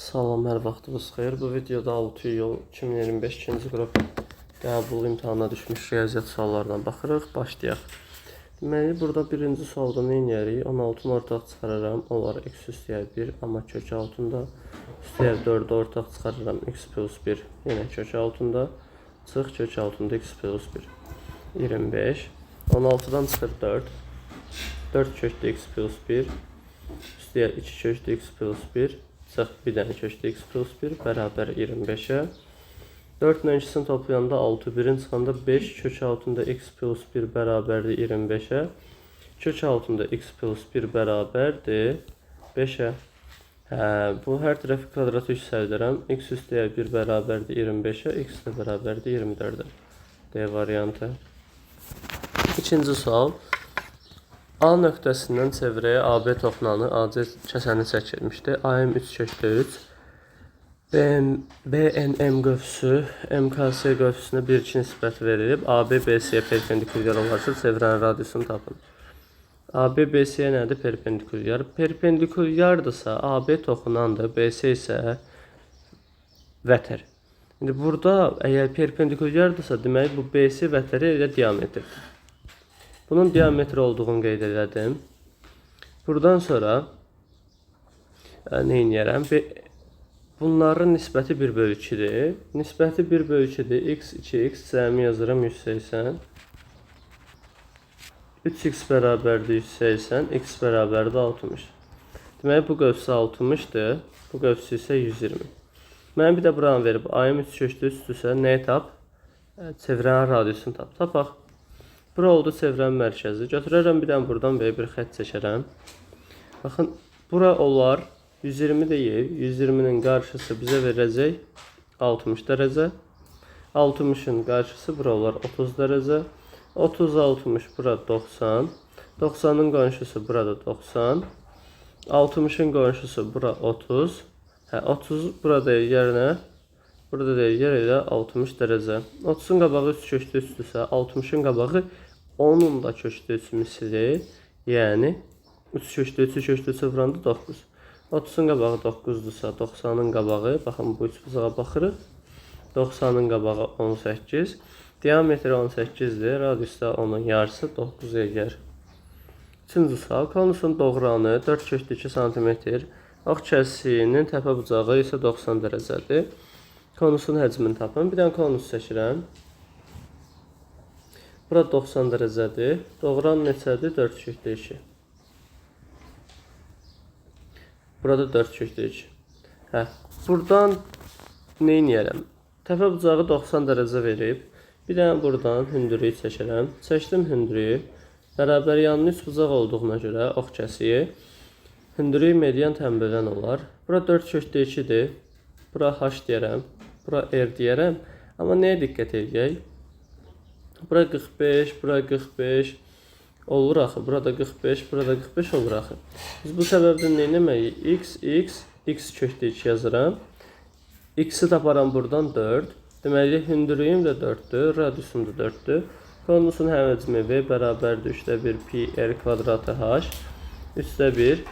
Salam, hər vaxtınız xeyir. Bu videoda 6 iyul 2025 ikinci qrup qəbul imtahanına düşmüş riyaziyyat suallarına baxırıq. Başlayaq. Deməli, burada birinci sualda nə edərik? 16-nı ortaq çıxararam. Olar x üstəyə 1, amma kök altında. Üstəyə 4-ü ortaq çıxarıram. X plus 1 yenə kök altında. Çıx kök altında x plus 1. 25. 16-dan çıxır 4. 4 kökdə x plus 1. Üstəyə 2 kökdə x plus 1. Çıx bir dənə kökdə x plus 1 bərabər 25-ə. 4 ilə ikisini toplayanda 6, 1-in çıxanda 5 kök altında x plus 1 bərabərdir 25-ə. Kök altında x plus 1 bərabərdir 5-ə. Hə, bu hər tərəfi kvadratı yüksəldirəm. X üstəyə 1 bərabərdir 25-ə, x də bərabərdir 24-ə. D variantı. İkinci sual. A nöqtəsindən çevrəyə AB toxunanı AC kəsəni çəkilmişdi. AM 3 kökdə 3. BNM qövsü MKS qövsünə 1-2 nisbət verilib. AB BC-yə perpendikulyar olarsa çevrənin radiusunu tapın. AB BC-yə nədir? Perpendikulyar. Perpendikulyardırsa AB toxunandır, BC isə vətər. İndi burada əgər perpendikulyardırsa, deməli bu BC vətəri elə diametrdir. Bunun diametri olduğunu qeyd elədim. Buradan sonra nə eləyərəm? Bunların nisbəti 1 bölü 2-dir. Nisbəti 1 bölü 2-dir. X 2x cəmi yazıram 180. 3x bərabərdir 180, x bərabərdir 60. Deməli bu qövsü 60-dır, bu qövsü isə 120. Mənə bir də buranı verib. AM 3 kökdə 3-dürsə nəyi tap? Çevrənin radiusunu tap. Tapaq. Bura oldu çevrənin mərkəzi. Götürərəm bir dənə buradan belə bir xətt çəkərəm. Baxın, bura olar 120 deyil. 120-nin qarşısı bizə verəcək 60 dərəcə. 60-ın qarşısı bura olar 30 dərəcə. 30 60 bura 90. 90-ın qonşusu burada 90. 60-ın qonşusu bura 30. Hə, 30 burada yerinə burada deyil, yer elə 60 dərəcə. 30-un qabağı 3 kökdə 3-dürsə, 60-ın qabağı onun da kökdə 3 misli, yəni 3 kökdə 3-ü kökdə 3-ə vuranda 9. 30-un qabağı 9-dursa, 90-ın qabağı, baxın bu üçbucağa baxırıq. 90-ın qabağı 18. Diametri 18-dir, radius da onun yarısı 9 eləyər. Üçüncü sual, konusun doğranı 4 kökdə 2 sm, ox kəsiyinin təpə bucağı isə 90 dərəcədir. Konusun həcmini tapın. Bir dənə konus çəkirəm. Bura 90 dərəcədir. Doğran neçədir? 4 kökdə 2. Burada 4 kökdə 2. Hə, buradan nə eləyərəm? Təpə bucağı 90 dərəcə verib. Bir dənə buradan hündürlüyü çəkirəm. Çəkdim hündürlüyü. Bərabər yanlı üç bucaq olduğuna görə ox kəsiyi. Hündürlük median tənbölən olar. Bura 4 kökdə 2-dir. Bura H deyərəm. Bura R deyərəm. Amma nəyə diqqət eləyək? Bura 45, bura 45 olur axı. Burada 45, burada 45 olur axı. Biz bu səbəbdən nə etməliyik? X, X, X kökdə 2 yazıram. X-i taparam buradan 4. Deməli, hündürlüyüm də 4-dür, radiusum da 4-dür. Konusun həcmi V bərabərdir 3-də 1 pi r kvadratı h. 3-də 1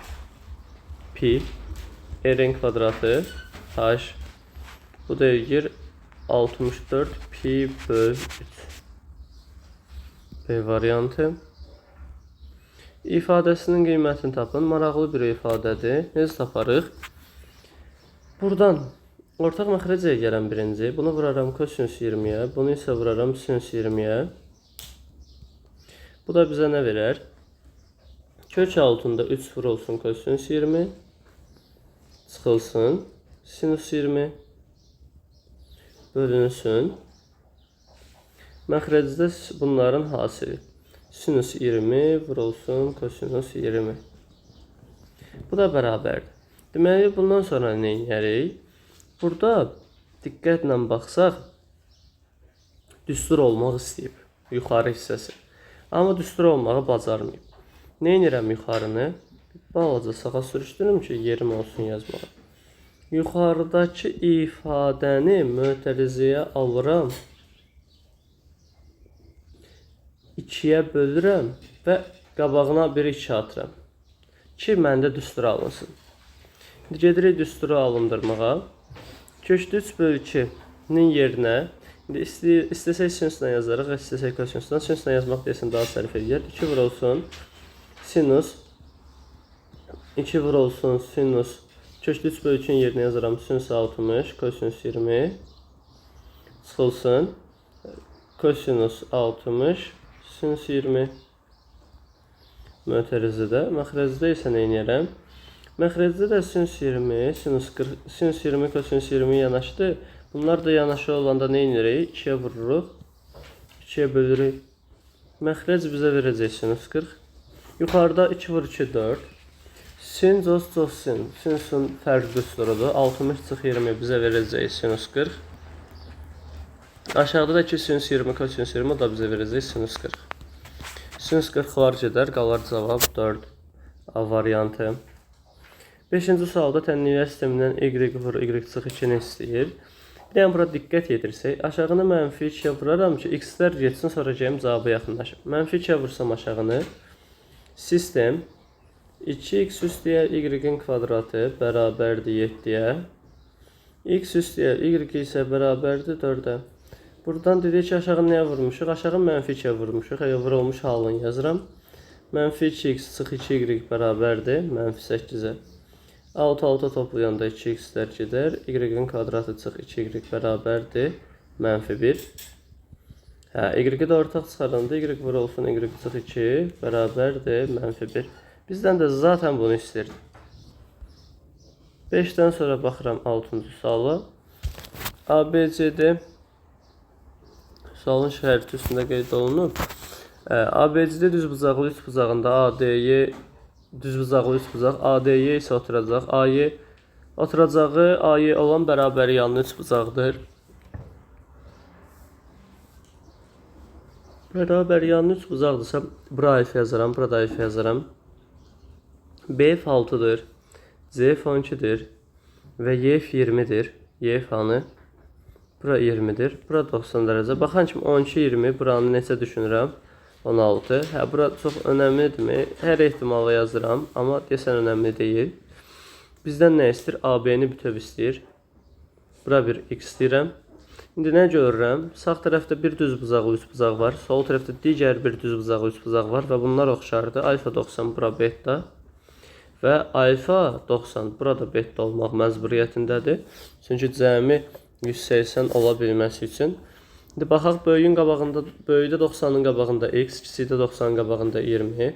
pi r-in kvadratı h. Bu da eləyir 64 pi böl 3. B variantı. İfadəsinin qiymətini tapın. Maraqlı bir ifadədir. Necə taparıq? Buradan ortaq məxrəc eləyərəm birinci. Bunu vuraram kosinus 20-yə, bunu isə vuraram sinus 20-yə. Bu da bizə nə verər? Kök altında 3 vurulsun kosinus 20 çıxılsın sinus 20 bölünsün. Məxrəcdə bunların hasili. Sinus 20 vurulsun kosinus 20. Bu da bərabərdir. Deməli, bundan sonra nə edərik? Burada diqqətlə baxsaq, düstur olmaq istəyib yuxarı hissəsi. Amma düstur olmağı bacarmayıb. Nə edirəm yuxarını? Balaca sağa sürüşdürüm ki, yerim olsun yazmağa. Yuxarıdakı ifadəni mötərizəyə alıram. 2-yə bölürəm və qabağına bir 2 atıram. Ki, məndə düstur alınsın. Gedirik düsturu alındırmağa. Kökdə 3 bölü 2-nin yerinə, indi istəsək sinusla yazarıq, istəsək kosinusla. Sinusla yazmaq deyəsən daha sərf edir. 2 vurulsun sinus, 2 vurulsun sinus, kökdə 3 bölü 2-nin yerinə yazaram sinus 60, kosinus 20, çıxılsın, kosinus 60, sinus 20 mötərizədə. Məxrəcdə isə nə eləyərəm? Məxrəcdə də sinus 20, sinus 40, sinus 20, kosinus 20 yanaşdı. Bunlar da yanaşı olanda nə edirik? 2-yə vururuq, 2-yə bölürük. Məxrəc bizə verəcək sinus 40. Yuxarıda 2 vur 2, 4. Sin, cos, cos, sin. Sinusun fərqli düsturudur. 60 çıx 20 bizə verəcək sinus 40. Aşağıda da 2 sinus 20, kosinus 20 o da bizə verəcək sinus 40. Sinus 40-lar gedər, qalar cavab 4 A variantı. 5-ci sualda tənliklər sistemindən y vur y çıx 2-ni istəyir. Bir dənə bura diqqət yetirsək, aşağını mənfi 2-yə vuraram ki, x-lər getsin, sonra gəlim cavaba yaxınlaşım. Mənfi 2-yə vursam aşağını, sistem 2x üstəyə y-in kvadratı bərabərdir 7-yə, x üstəyə y isə bərabərdir 4-ə. Buradan dedik ki, aşağı nəyə vurmuşuq? Aşağı mənfi 2-yə vurmuşuq. Əgər vurulmuş halını yazıram. Mənfi 2x çıx 2y bərabərdir mənfi 8-ə. 6 6 toplayanda 2x-lər gedər. Y-in kvadratı çıx 2y bərabərdir mənfi 1. Hə, y-i də ortaq çıxaranda y vurulsun y çıx 2 bərabərdir mənfi 1. Bizdən də zaten bunu istəyirdi. 5-dən sonra baxıram 6-cı suala. ABCD sualın şərti üstündə qeyd olunub. ABCD düzbucaqlı üçbucağında ADY düzbucaqlı üçbucaq, ADY isə oturacaq. AY oturacağı AY olan bərabər yanlı üçbucaqdır. Bərabər yanlı üçbucaqdırsa bura alfa yazaram, burada alfa yazaram. BF 6-dır, CF 12-dir və YF 20-dir. YF hanı? Bura 20-dir, bura 90 dərəcə. Baxan kimi 12, 20, buranı neçə düşünürəm? 16. Hə, bura çox önəmlidirmi? Hər ehtimala yazıram, amma deyəsən önəmli deyil. Bizdən nə istəyir? AB-ni bütöv istəyir. Bura bir x istəyirəm. İndi nə görürəm? Sağ tərəfdə bir düzbucaqlı üçbucaq var. Sol tərəfdə digər bir düzbucaqlı üçbucaq var və bunlar oxşardır. Alfa 90 bura beta və alfa 90 burada beta olmaq məcburiyyətindədir. Çünki cəmi 180 ola bilməsi üçün. İndi baxaq böyüyün qabağında, böyükdə 90-ın qabağında x, kiçikdə 90-ın qabağında 20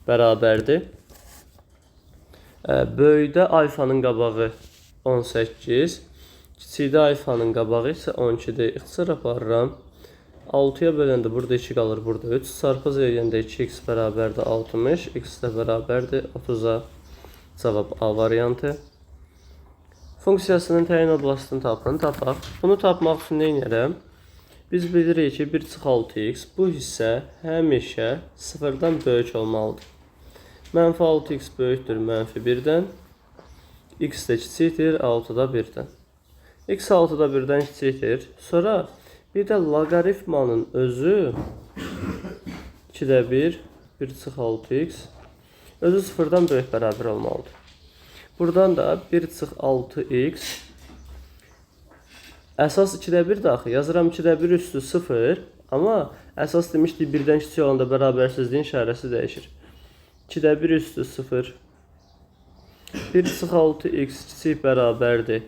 bərabərdir. Böyükdə alfanın qabağı 18, kiçikdə alfanın qabağı isə 12-dir. İxtisar aparıram. 6-ya böləndə burada 2 qalır, burada 3. Çarpaz eləyəndə 2x bərabərdir 60, x də bərabərdir 30-a. Cavab A variantı. Funksiyasının təyin oblastını tapın, tapaq. Bunu tapmaq üçün nə edərəm? Biz bilirik ki, 1 çıx 6x bu hissə həmişə sıfırdan böyük olmalıdır. Mənfi 6x böyükdür mənfi 1-dən. X də kiçikdir 6-da 1-dən. X 6-da 1-dən kiçikdir. Sonra bir də loqaritmanın özü 2-də 1, 1 çıx 6x özü sıfırdan böyük bərabər olmalıdır. Buradan da 1 çıx 6x əsas 2-də 1 daxil. Yazıram 2-də 1 üstü 0, amma əsas demişdik 1-dən kiçik olanda bərabərsizliyin işarəsi dəyişir. 2-də 1 üstü 0 1 çıx 6x kiçik bərabərdir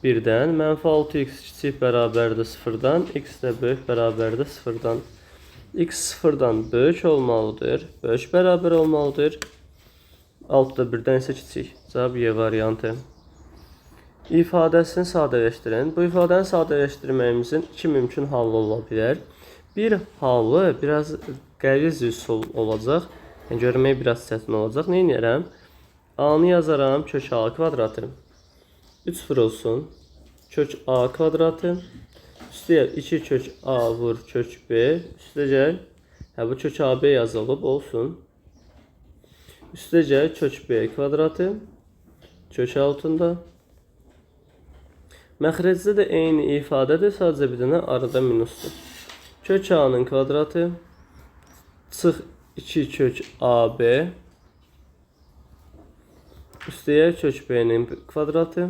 1-dən, mənfi 6x kiçik bərabərdir 0-dan, x də böyük bərabərdir 0-dan. X 0-dan böyük olmalıdır, böyük bərabər olmalıdır. 6-da 1-dən isə kiçik. Cavab Y variantı. İfadəsini sadələşdirin. Bu ifadəni sadələşdirməyimizin iki mümkün halı ola bilər. Bir halı biraz qəliz üsul olacaq. Yəni, görmək biraz çətin olacaq. Nə edərəm? A-nı yazaram kök A kvadratı. 3 vurulsun. Kök A kvadratı. Üstəgəl 2 kök A vur kök B. Üstəgəl, hə, bu kök AB yazılıb olsun. Üstəgəl kök B kvadratı. Kök altında. Məxrəcdə də eyni ifadədir, sadəcə bir dənə arada minusdur. Kök A-nın kvadratı çıx 2 kök AB Üstəyə kök B-nin kvadratı.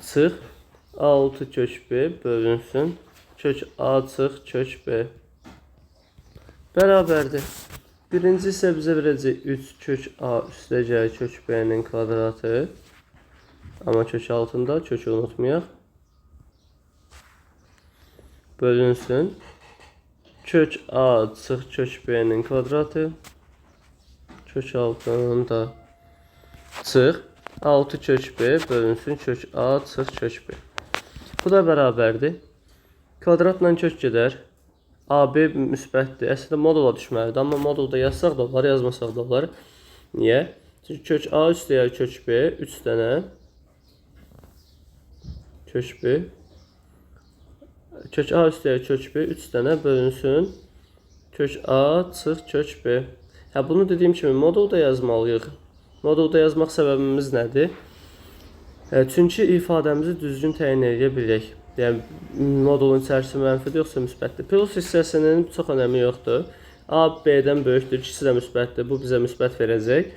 Çıx 6 kök B bölünsün. Kök A çıx kök B. Bərabərdir. Birinci hissə bizə verəcək 3 kök A üstəgəl kök B-nin kvadratı. Amma kök altında, kökü unutmayaq. Bölünsün. Kök A çıx kök B-nin kvadratı. Kök altında çıx 6 kök B bölünsün kök A çıx kök B. Bu da bərabərdir. Kvadratla kök gedər. AB müsbətdir. Əslində modula düşməlidir, amma modulda yazsaq da olar, yazmasaq da olar. Niyə? Çünki kök A üstəgəl kök B 3 dənə kök B kök A üstəgəl kök B 3 dənə bölünsün kök A çıx kök B. Hə, bunu dediyim kimi modulda yazmalıyıq. Modulda yazmaq səbəbimiz nədir? Çünki ifadəmizi düzgün təyin edə bilək. Yəni modulun içərisi mənfidir yoxsa müsbətdir. Plus hissəsinin çox önəmi yoxdur. A B-dən böyükdür, ikisi də müsbətdir. Bu bizə müsbət verəcək.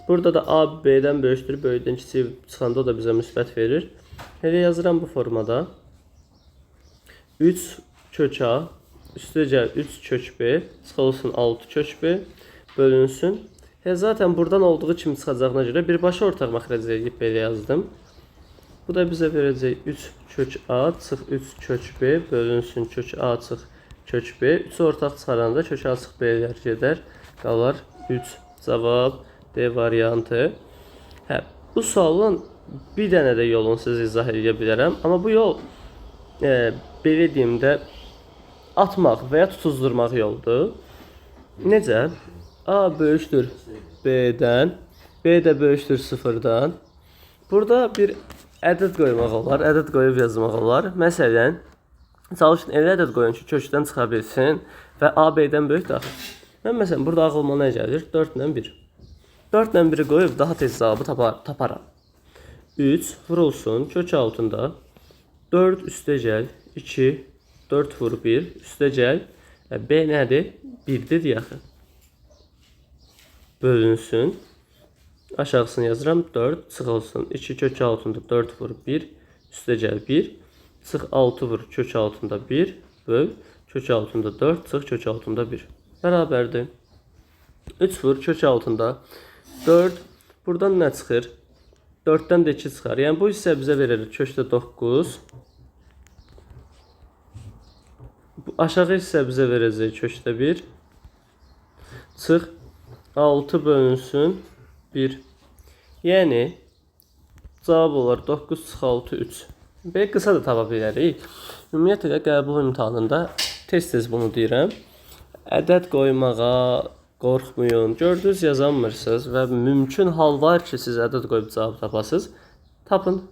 Burada da A B-dən böyükdür, böyükdən kiçik çıxanda o da bizə müsbət verir. Elə yazıram bu formada. 3 kök A üstəgəl 3 kök B çıxılsın 6 kök B bölünsün. Zaten buradan olduğu kimi çıxacağına görə birbaşa ortaq məxrəc eləyib belə yazdım. Bu da bizə verəcək 3 kök A çıx 3 kök B bölünsün kök A çıx kök B. 3 ortaq çıxaranda kök A çıx B-lər gedər. Qalar 3. Cavab D variantı. Hə, bu sualın bir dənə də yolunu sizə izah edə bilərəm. Amma bu yol belə deyim də atmaq və ya tutuzdurmaq yoldur. Necə? A böyükdür B-dən, B də böyükdür 0-dan. Burada bir ədəd qoymaq olar, ədəd qoyub yazmaq olar. Məsələn, çalışın elə ədəd qoyun ki, kökdən çıxa bilsin və A B-dən böyükdür axı. Mən məsələn, burada ağlıma nə gəlir? 4 ilə 1. 4 ilə 1-i qoyub daha tez cavabı taparam. 3 vurulsun kök altında 4 üstəgəl 2, 4 vur 1 üstəgəl B nədir? 1-dir axı. Bölünsün. Aşağısını yazıram. 4 çıxılsın. 2 kök altında 4 vur 1 üstəgəl 1. Çıx 6 vur kök altında 1 böl. Kök altında 4 çıx kök altında 1. Bərabərdir. 3 vur kök altında 4. Buradan nə çıxır? 4-dən də 2 çıxar. Yəni bu hissə bizə verir kökdə 9. Bu aşağı hissə bizə verəcək kökdə 1. Çıx 6 bölünsün 1. Yəni cavab olar 9 çıx 6 3. Belə qısa da tapa bilərik. Ümumiyyətlə qəbul imtahanında tez-tez bunu deyirəm. Ədəd qoymağa qorxmayın. Gördünüz yazamırsınız və mümkün hal var ki, siz ədəd qoyub cavab tapasınız. Tapın.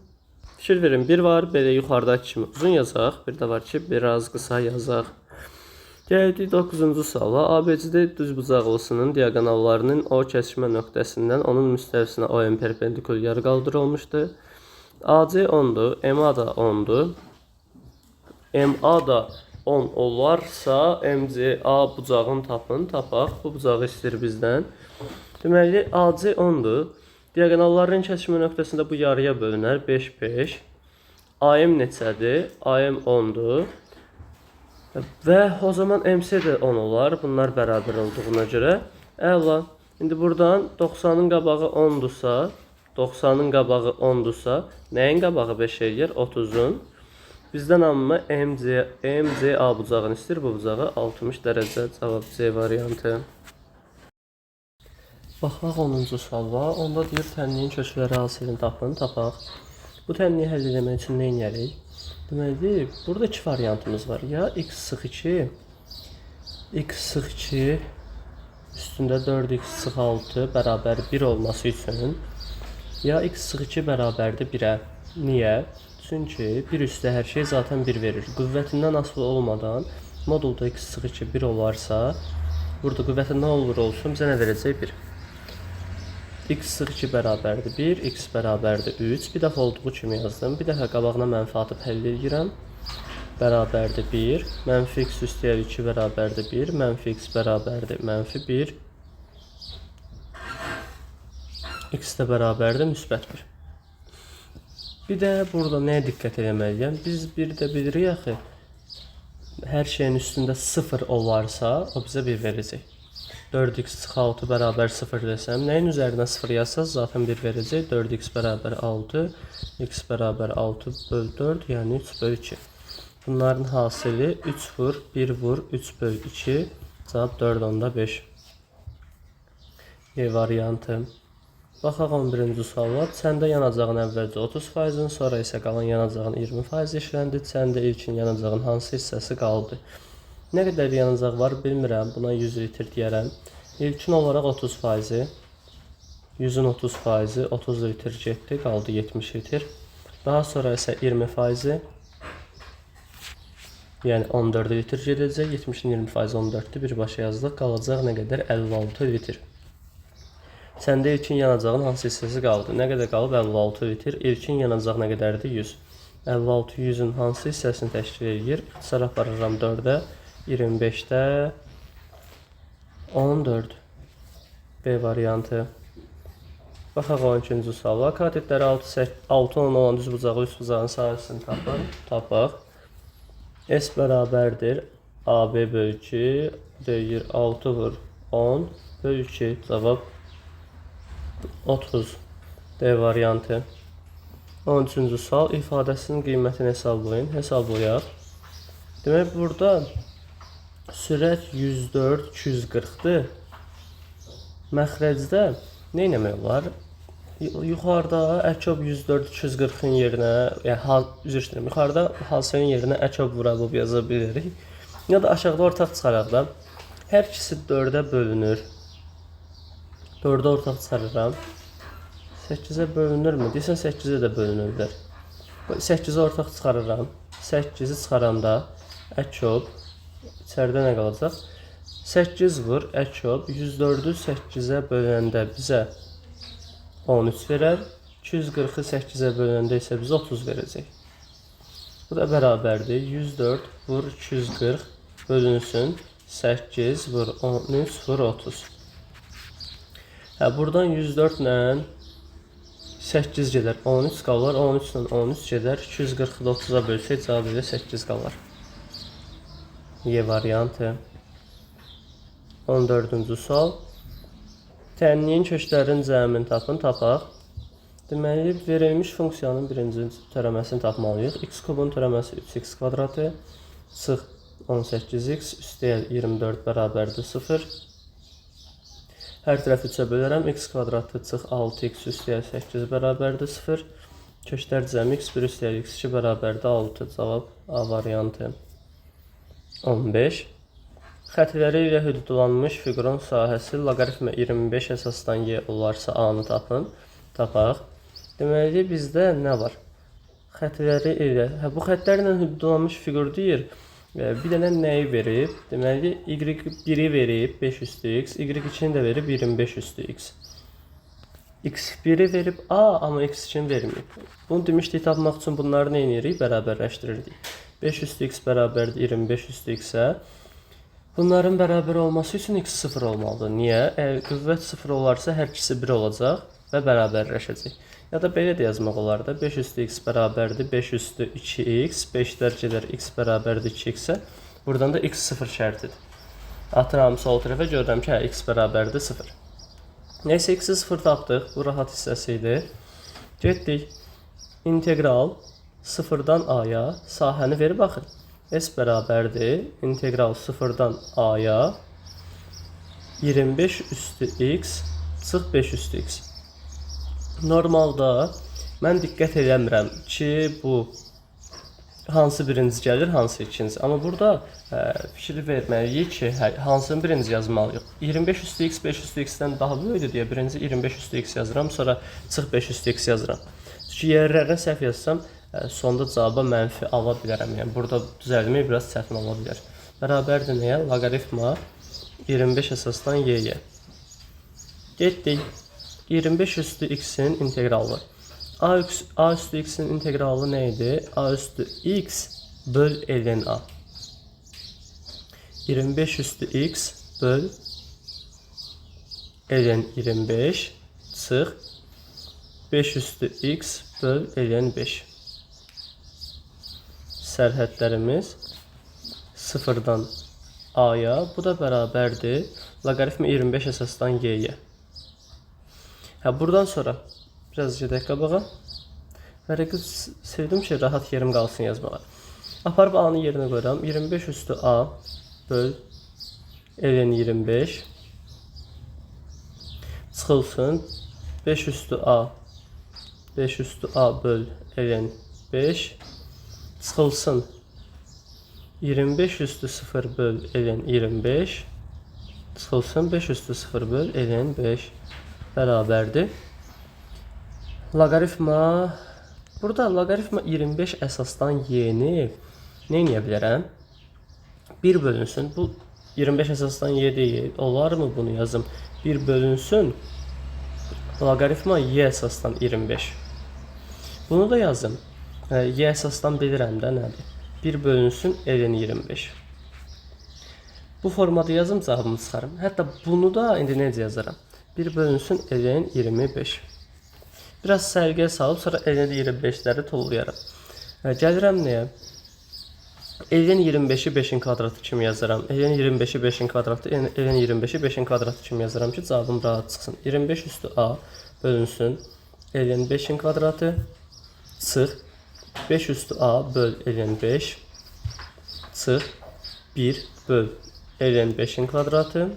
Fikir verin. Bir var belə yuxarıdakı kimi uzun yazaq, bir də var ki, biraz qısa yazaq. Gəldik 9-cu suala. ABCD düzbucaqlısının diaqonallarının O kəsişmə nöqtəsindən onun müstəvisinə OM perpendikul yarı qaldırılmışdır. AC 10-dur, MA da 10-dur. MA da 10 olarsa MCA bucağını tapın, tapaq. Bu bucağı istəyir bizdən. Deməli, AC 10-dur. Diaqonalların kəsişmə nöqtəsində bu yarıya bölünər. 5, 5. AM neçədir? AM 10-dur. Və o zaman MC də 10 olar. Bunlar bərabər olduğuna görə. Əla. İndi buradan 90-ın qabağı 10-dursa, 90-ın qabağı 10-dursa, nəyin qabağı 5 eləyir? 30-un. Bizdən amma MCA bucağını istəyir. Bu bucağı 60 dərəcə. Cavab C variantı. Baxaq 10-cu suala. Onda deyir tənliyin kökləri hasilini tapın, tapaq. Bu tənliyi həll etmək üçün nə edərik? Deməli, burada iki variantımız var. Ya x sıx 2, x sıx 2 üstündə 4x sıx 6 bərabər 1 olması üçün ya x sıx 2 bərabərdir 1-ə. Niyə? Çünki 1 üstə hər şey zaten 1 verir. Qüvvətindən asılı olmadan modulda x sıx 2 1 olarsa, burada qüvvəti nə olur olsun bizə nə verəcək? 1. X sıx 2 bərabərdir 1, x bərabərdir 3. Bir dəfə olduğu kimi yazdım. Bir dəfə qabağına mənfi atıb həll edirəm. Bərabərdir 1. Mənfi x üstəgəl 2 bərabərdir 1. Mənfi x bərabərdir mənfi 1. X də bərabərdir müsbət 1. Bir də burada nəyə diqqət eləməliyəm? Biz bir də bilirik axı, hər şeyin üstündə 0 olarsa, o bizə 1 verəcək. 4x çıx 6 bərabər 0 desəm, nəyin üzərinə 0 yazsaq, zaten 1 verəcək. 4x bərabər 6, x bərabər 6 böl 4, yəni 3 böl 2. Bunların hasili 3 vur, 1 vur, 3 böl 2, cavab 4,5. E variantı. Baxaq 11-ci suala. Çəndə yanacağın əvvəlcə 30%-in, sonra isə qalan yanacağın 20% işləndi. Çəndə ilkin yanacağın hansı hissəsi qaldı? Nə qədər yanacaq var bilmirəm. Buna 100 litr deyərəm. İlkin olaraq 30%-i, 100-ün 30%-i 30 litr getdi, qaldı 70 litr. Daha sonra isə 20%-i, yəni 14 litr gedəcək. 70-in 20% 14-dür. Birbaşa yazdıq. Qalacaq nə qədər? 56 litr. Səndə ilkin yanacağın hansı hissəsi qaldı? Nə qədər qalıb? 56 litr. İlkin yanacaq nə qədərdir? 100. 56 100-ün hansı hissəsini təşkil edir? İxtisar aparıram 4-ə, 25-də 14. B variantı. Baxaq 12-ci suala. Katetləri 6, 6, 10 olan düzbucaqlı üçbucağın sahəsini tapın. Tapaq. S bərabərdir AB bölü 2 deyir 6 vur 10 bölü 2. Cavab 30. D variantı. 13-cü sual ifadəsinin qiymətini hesablayın. Hesablayaq. Demək burada sürət 104 240-dır. Məxrəcdə nə etmək olar? Yuxarıda əkob 104 240-ın yerinə, yəni üzr istəyirəm, yuxarıda hasilin yerinə əkob vurabıb yaza bilərik. Ya da aşağıda ortaq çıxaraq da. Hər ikisi 4-ə bölünür. 4-ə ortaq çıxarıram. 8-ə bölünürmü? Deyəsən 8-ə də bölünürlər. 8-i ortaq çıxarıram. 8-i çıxaranda əkob içəridə nə qalacaq? 8 vur əkob 104-ü 8-ə böləndə bizə 13 verər. 240-ı 8-ə böləndə isə bizə 30 verəcək. Bu da bərabərdir. 104 vur 240 bölünsün 8 vur 13 vur 30. Hə, buradan 104 ilə 8 gedər, 13 qalar, 13 ilə 13 gedər, 240-ı da 30-a bölsək, cavab elə 8 qalar. Y variantı. 14-cü sual. Tənliyin köklərinin cəmini tapın, tapaq. Deməli, verilmiş funksiyanın birinci törəməsini tapmalıyıq. X kubun törəməsi 3x kvadratı, çıx 18x, üstəgəl 24 bərabərdir 0. Hər tərəfi 3-ə bölərəm. X kvadratı çıx 6x üstəgəl 8 bərabərdir 0. Köklər cəmi x1 üstəgəl x2 bərabərdir 6. Cavab A variantı. 15. Xətləri ilə hüdudlanmış fiqurun sahəsi loqaritma 25 əsasdan y olarsa A-nı tapın. Tapaq. Deməli, bizdə nə var? Xətləri ilə, hə, bu xətlərlə hüdudlanmış fiqur deyir. Bir dənə nəyi verib? Deməli, y1-i verib 5 üstü x, y2-ni də verib 25 üstü x. x1-i verib a, amma x2-ni verməyib. Bunu demişdik, tapmaq üçün bunları nə edirik? Bərabərləşdirirdik. 5 üstü x bərabərdir 25 üstü x-ə. Bunların bərabər olması üçün x 0 olmalıdır. Niyə? Əgər qüvvət 0 olarsa, hər ikisi 1 olacaq və bərabərləşəcək. Ya da belə də yazmaq olar da. 5 üstü x bərabərdir 5 üstü 2x, 5-lər gedər x bərabərdir 2x-ə. Buradan da x 0 şərtidir. Atıram sol tərəfə, görürəm ki, hə, x bərabərdir 0. Neysə, x-i 0 tapdıq. Bu rahat hissəsi idi. Getdik. İntegral 0-dan a-ya sahəni verib baxın. S bərabərdir integral 0-dan a-ya 25 üstü x çıx 5 üstü x. Normalda mən diqqət eləmirəm ki, bu hansı birinci gəlir, hansı ikinci. Amma burada fikir verməliyik ki, hə, hansını birinci yazmalıyıq. 25 üstü x 5 üstü x-dən daha böyükdür deyə birinci 25 üstü x yazıram, sonra çıx 5 üstü x yazıram. Çünki yerlərini səhv yazsam, sonda cavaba mənfi ala bilərəm. Yəni burada düzəltmək biraz çətin ola bilər. Bərabərdir nəyə? Loqaritma 25 əsasdan y-yə. Getdik. 25 üstü x-in inteqralı. A üstü x-in inteqralı nə idi? A üstü x böl ln a. 25 üstü x böl ln 25 çıx 5 üstü x böl ln 5. Sərhədlərimiz 0-dan a-ya, bu da bərabərdir loqaritma 25 əsasdan y-yə. Hə, buradan sonra biraz gedək qabağa. Vərəqi sevdim ki, rahat yerim qalsın yazmağa. Aparıb a-nın yerinə qoyuram. 25 üstü a böl ln 25 çıxılsın 5 üstü a 5 üstü a böl ln 5 çıxılsın 25 üstü 0 böl ln 25 çıxılsın 5 üstü 0 böl ln 5 bərabərdir. Loqaritma burada loqaritma 25 əsasdan y-ni nə edə bilərəm? 1 bölünsün. Bu 25 əsasdan y deyil. Olarmı bunu yazım? 1 bölünsün loqaritma y əsasdan 25. Bunu da yazım. Y əsasdan bilirəm də nədir? 1 bölünsün ln 25. Bu formada yazım, cavabımı çıxarım. Hətta bunu da indi necə yazaram? 1 bölünsün ln 25. Biraz səliqəyə salıb sonra ln 25-ləri tollayaram. Gəlirəm nəyə? Ln 25-i 5-in kvadratı kimi yazaram. Ln 25-i 5-in kvadratı, ln 25-i 5-in kvadratı kimi yazaram ki, cavabım rahat çıxsın. 25 üstü a bölünsün ln 5-in kvadratı çıx 5 üstü a böl ln 5 çıx 1 böl ln 5-in kvadratı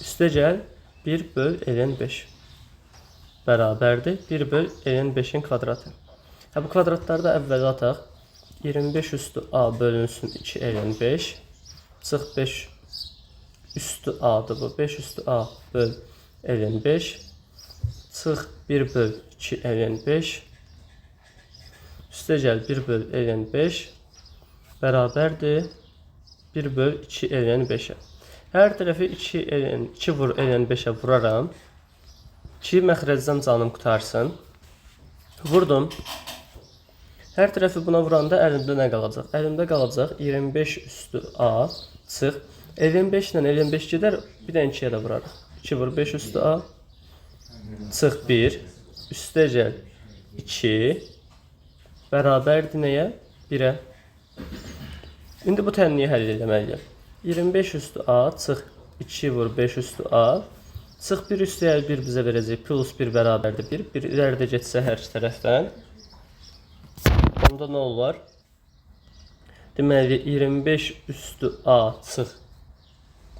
üstə gəl 1 böl ln 5 bərabərdir 1 böl ln 5-in kvadratı. Hə, bu kvadratları da əvvələ ataq. 25 üstü a bölünsün 2 ln 5 çıx 5 üstü a-dır bu. 5 üstü a böl ln 5 çıx 1 böl 2 ln 5 üstə gəl 1 böl ln 5 bərabərdir 1 böl 2 ln 5-ə. Hər tərəfi 2 ln 2 vur ln 5-ə vuraram ki, məxrəcdən canım qutarsın. Vurdum. Hər tərəfi buna vuranda əlimdə nə qalacaq? Əlimdə qalacaq 25 üstü a çıx. Ln 5 ilə ln 5 gedər, bir də 2-yə də vurarıq. 2 vur 5 üstü a çıx 1 üstə gəl 2 bərabərdir nəyə? 1-ə. İndi bu tənliyi həll eləməliyəm. 25 üstü a çıx 2 vur 5 üstü a çıx 1 üstü gəl 1 bizə verəcək plus 1 bərabərdir 1. 1 iləridə getsə hər iki tərəfdən. Onda nə olar? Deməli 25 üstü a çıx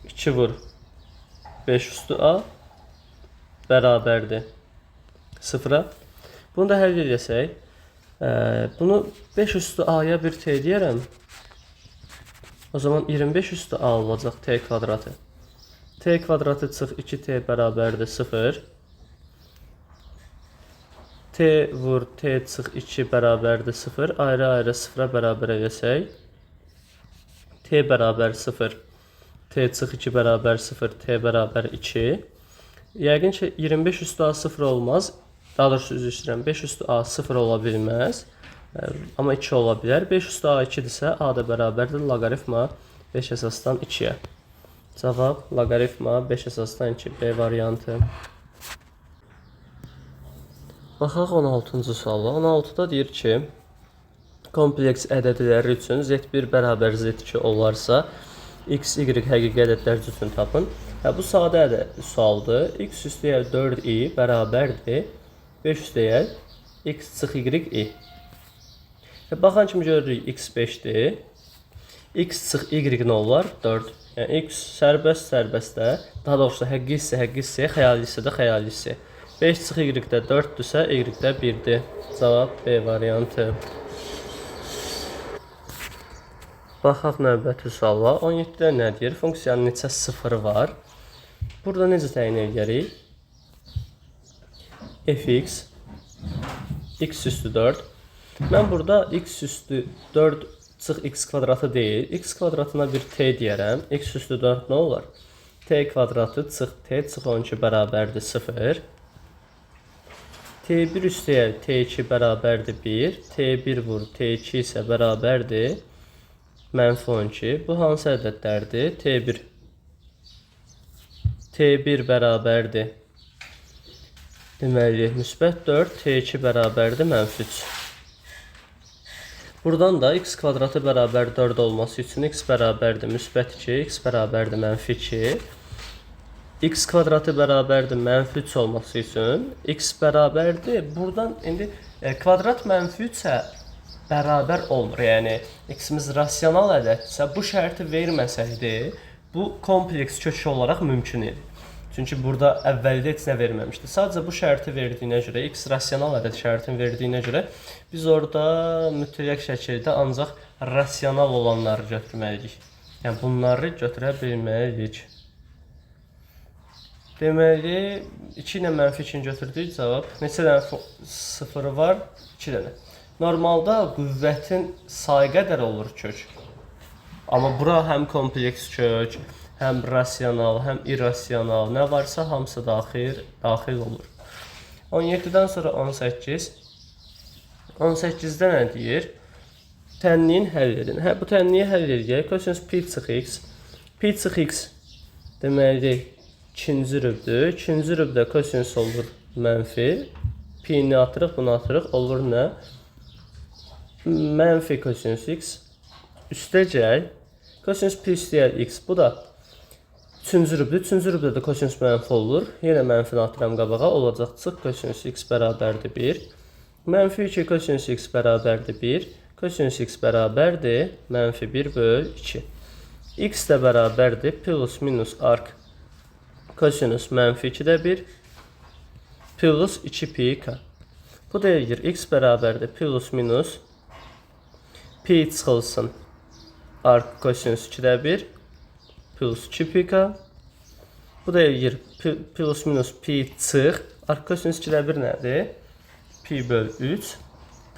2 vur 5 üstü a bərabərdir 0-a. Bunu da həll eləsək, bunu 5 üstü a-ya bir t deyərəm. O zaman 25 üstü a olacaq t kvadratı. T kvadratı çıx 2t bərabərdir 0. T vur t çıx 2 bərabərdir 0. Ayrı-ayrı 0-a bərabər eləsək, t bərabər 0, t çıx 2 bərabər 0, t bərabər 2. Yəqin ki, 25 üstü a 0 olmaz. Daha doğrusu üzr istəyirəm, 5 üstü a 0 ola bilməz. Amma 2 ola bilər. 5 üstü a 2-dirsə, a da bərabərdir loqaritma 5 əsasdan 2-yə. Cavab loqaritma 5 əsasdan 2, B variantı. Baxaq 16-cı suala. 16-da deyir ki, kompleks ədədləri üçün Z1 bərabər Z2 olarsa, x, y həqiqi ədədlər üçün tapın. Hə, bu sadə sualdır. X üstəgəl 4i bərabərdir 5 üstəgəl x çıx y i. Hə, baxan kimi görürük x 5-dir. X çıx y nə olar? 4. Yəni x sərbəst sərbəstdə, daha doğrusu həqiqi hissə həqiqi hissəyə, xəyali hissə də xəyali hissəyə. 5 çıx y-də 4-dürsə, y-də 1-dir. Cavab B variantı. Baxaq növbəti suala. 17-də nə deyir? Funksiyanın neçə sıfırı var? Burada necə təyin edərik? Fx x üstü 4. Mən burada x üstü 4 çıx x kvadratı deyil, x kvadratına bir t deyərəm. X üstü 4 nə olar? T kvadratı çıx t çıx 12 bərabərdir 0. T1 üstəgəl T2 bərabərdir 1. T1 vur T2 isə bərabərdir mənfi 12. Bu hansı ədədlərdir? T1. T1 bərabərdir. Deməli, müsbət 4, T2 bərabərdir mənfi 3. Buradan da x kvadratı bərabər 4 olması üçün x bərabərdir müsbət 2, x bərabərdir mənfi 2. X kvadratı bərabərdir mənfi 3 olması üçün x bərabərdir. Buradan indi kvadrat mənfi 3-ə bərabər olmur. Yəni x-imiz rasional ədəddirsə, bu şərti verməsəydi, bu kompleks kök olaraq mümkün idi. Çünki burada əvvəldə heç nə verməmişdi. Sadəcə bu şərti verdiyinə görə, x rasional ədəd şərtini verdiyinə görə biz orada mütləq şəkildə ancaq rasional olanları götürməliyik. Yəni bunları götürə bilməliyik. Deməli, 2 ilə mənfi 2-ni götürdük, cavab. Neçə dənə sıfırı var? 2 dənə. Normalda qüvvətin sayı qədər olur kök. Amma bura həm kompleks kök, həm rasional, həm irrasional, nə varsa hamısı daxil olur. 17-dən sonra 18. 18-də nə deyir? Tənliyin həll edin. Hə, bu tənliyi həll edək. Kosinus pi çıx x. Pi çıx x deməli ikinci rübdür. İkinci rübdə kosinus olur mənfi. Pi-ni atırıq, bunu atırıq. Olur nə? Mənfi kosinus x. Üstəgəl kosinus pi üstəgəl x. Bu da üçüncü rübdür. Üçüncü rübdə də kosinus mənfi olur. Yenə mənfini atıram qabağa. Olacaq çıx kosinus x bərabərdir 1. Mənfi 2 kosinus x bərabərdir 1. Kosinus x bərabərdir mənfi 1 böl 2. X də bərabərdir plus minus arc kosinus mənfi 2-də 1 plus 2 pi k. Bu da eləyir x bərabərdir plus minus pi çıxılsın arc kosinus 2-də 1 plus 2 pi k. Bu da eləyir plus minus pi çıx. Arc kosinus 2-də 1 nədir? Pi böl 3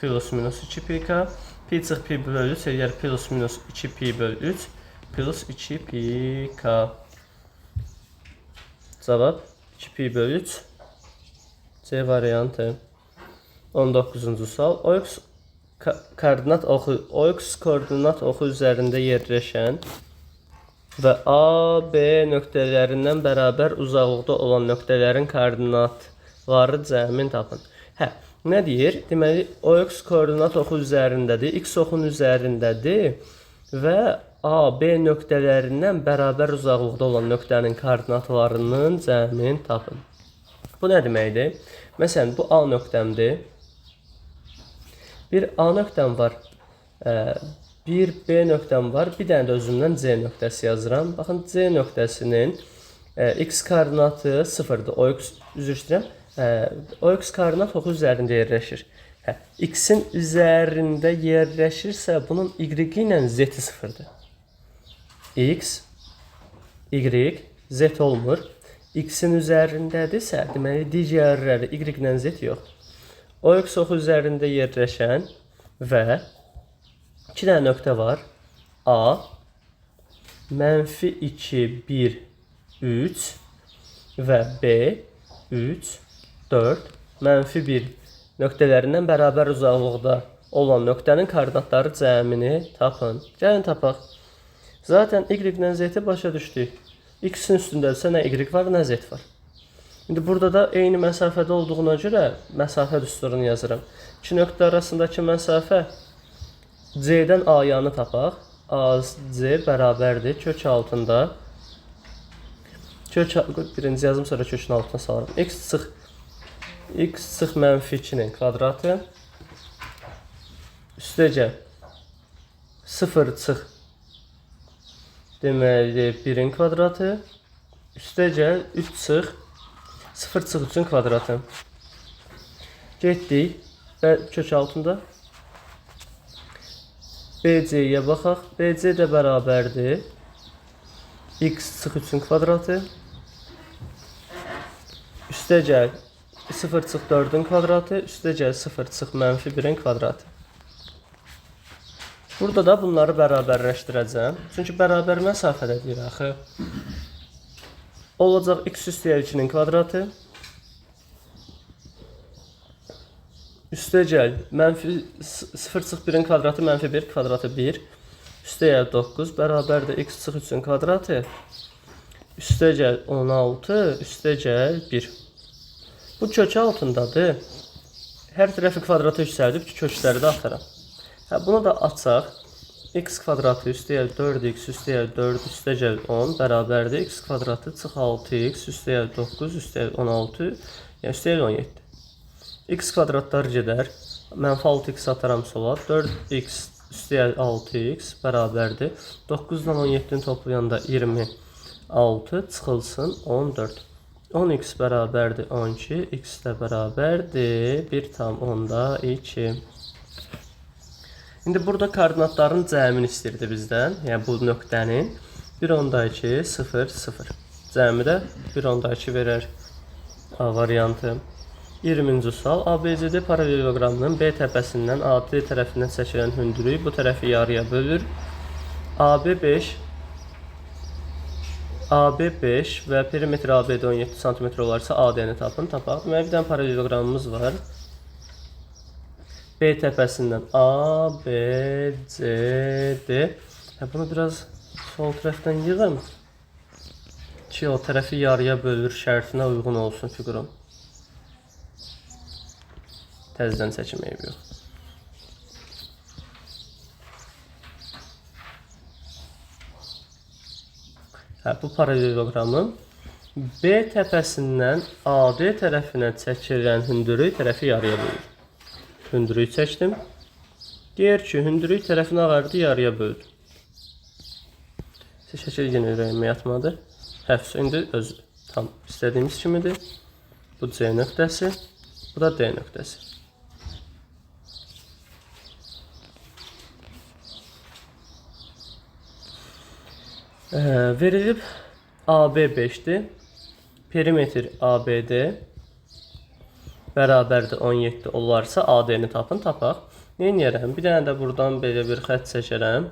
plus minus 2 pi k. Pi çıx pi böl 3 eləyər plus minus 2 pi böl 3 plus 2 pi k. Cavab 2 pi böl 3. C variantı. 19-cu sual. OX koordinat oxu, OX koordinat oxu üzərində yerləşən və A, B nöqtələrindən bərabər uzaqlıqda olan nöqtələrin koordinatları cəmini tapın. Hə, nə deyir? Deməli, OX koordinat oxu üzərindədir, X oxunun üzərindədir və A, B nöqtələrindən bərabər uzaqlıqda olan nöqtənin koordinatlarının cəmini tapın. Bu nə deməkdir? Məsələn, bu A nöqtəmdir. Bir A nöqtəm var, bir B nöqtəm var, bir dənə də özümdən C nöqtəsi yazıram. Baxın, C nöqtəsinin X koordinatı 0-dır. OX, üzr istəyirəm, OX koordinat oxu üzərində yerləşir. Hə, X-in üzərində yerləşirsə, bunun Y ilə Z-i 0-dır. X, Y, Z olmur. X-in üzərindədirsə, deməli, digərləri Y ilə Z yox. OX oxu üzərində yerləşən və 2 dənə nöqtə var. A, mənfi 2, 1, 3 və B, 3, 4, mənfi 1 nöqtələrindən bərabər uzaqlıqda olan nöqtənin koordinatları cəmini tapın. Gəlin tapaq. Zaten Y ilə Z-i başa düşdük. X-in üstündədirsə nə Y var, nə Z var. İndi burada da eyni məsafədə olduğuna görə məsafə düsturunu yazıram. İki nöqtə arasındakı məsafə C-dən A-yanı tapaq. AC bərabərdir kök altında. Kök birinci yazım, sonra kökün altına salıram. X çıx mənfi 2-nin kvadratı. Üstəcə 0 çıx deməli 1-in kvadratı. Üstəcə 3 çıx 0 çıx 3-ün kvadratı. Getdik və kök altında BC-yə baxaq. BC də bərabərdir x çıx 3-ün kvadratı. Üstəgəl 0 çıx 4-ün kvadratı, üstəgəl 0 çıx mənfi 1-in kvadratı. Burada da bunları bərabərləşdirəcəm. Çünki bərabər məsafədə deyir axı. Olacaq x üstəgəl 2-nin kvadratı. Üstəgəl mənfi 0 çıx 1-in kvadratı mənfi 1 kvadratı 1. Üstəgəl 9 bərabərdir x çıx 3-ün kvadratı. Üstəgəl 16, üstəgəl 1. Bu kök altındadır. Hər tərəfi kvadrata yüksəldib ki, kökləri də ataram. Hə, bunu da açaq. X kvadratı üstəgəl 4x üstəgəl 4 üstəgəl 10 bərabərdir. X kvadratı çıx 6x üstəgəl 9 üstəgəl 16, yəni üstəgəl 17. X kvadratlar gedər. Mənfi 6x ataram sola. 4x üstəgəl 6x bərabərdir. 9 ilə 17-ni toplayanda 26 çıxılsın 14. 10x bərabərdir 12, x də bərabərdir 1,2. İndi burada koordinatların cəmini istəyirdi bizdən. Yəni bu nöqtənin 1,2, 0, 0. Cəmi də 1,2 verər A variantı. 20-ci sual. ABCD paralleloqramının B təpəsindən AD tərəfindən çəkilən hündürlük bu tərəfi yarıya bölür. AB 5 AB 5 və perimetr ABD 17 cm olarsa AD-ni tapın. Tapaq. Deməli, bir dənə paralleloqramımız var. B təpəsindən A, B, C, D. Hə, bunu biraz sol tərəfdən yığım ki, o tərəfi yarıya bölür şərtinə uyğun olsun fiqurum. Təzədən çəkim eybi yox. Hə, bu paralleloqramın B təpəsindən AD tərəfinə çəkilən hündürlük tərəfi yarıya bölür. Hündürlük çəkdim. Deyir ki, hündürlük tərəfini ağardı, yarıya böldüm. Şəkil yenə ürəyimə yatmadı. Həfs indi öz tam istədiyimiz kimidir. Bu C nöqtəsi, bu da D nöqtəsi. Verilib AB 5-dir. Perimetr ABD bərabərdir 17 olarsa AD-ni tapın, tapaq. Neyniyərəm? Bir dənə də buradan belə bir xətt çəkərəm.